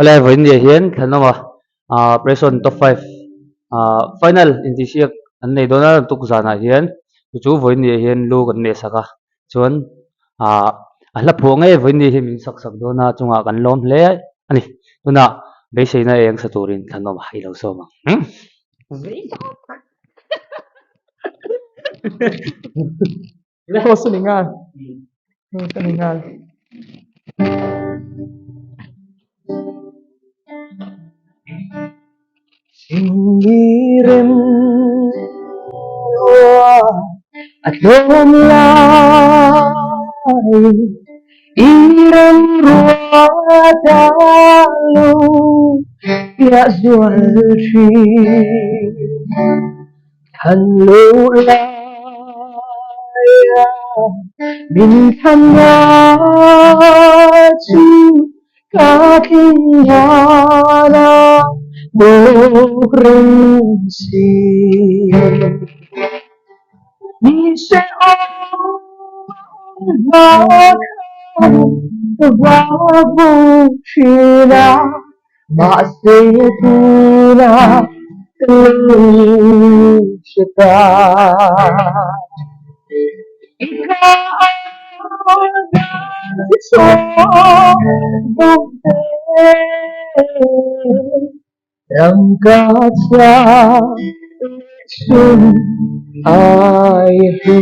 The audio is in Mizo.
Helai vawiin hian Thlanawma ah Presson top 5 ah final intihsiak an nei dawn a tuk zanah hian chu chu vawiin hian lu kan nei sak a chuan ah a hla phuah ngei vawiin hi min sak sak dawn a chungah kan lawm hle a ni tunah beiseina eng sa turin Thlanawma i lo sawm ang. Host a ni nghal. Host a ni nghal. Sinirem rua a tlawm lai I rem rua ta lo piah zual thin Than loh laia min than ngai chu ka tling ngan a bawk reng si. Ni se awm a awm hma khan ka vak bawk thin a. Mahse tuna ka lo hre ta. I ka aw dan che chhuak vawng te ram ka chhia leh chhun ai hlu.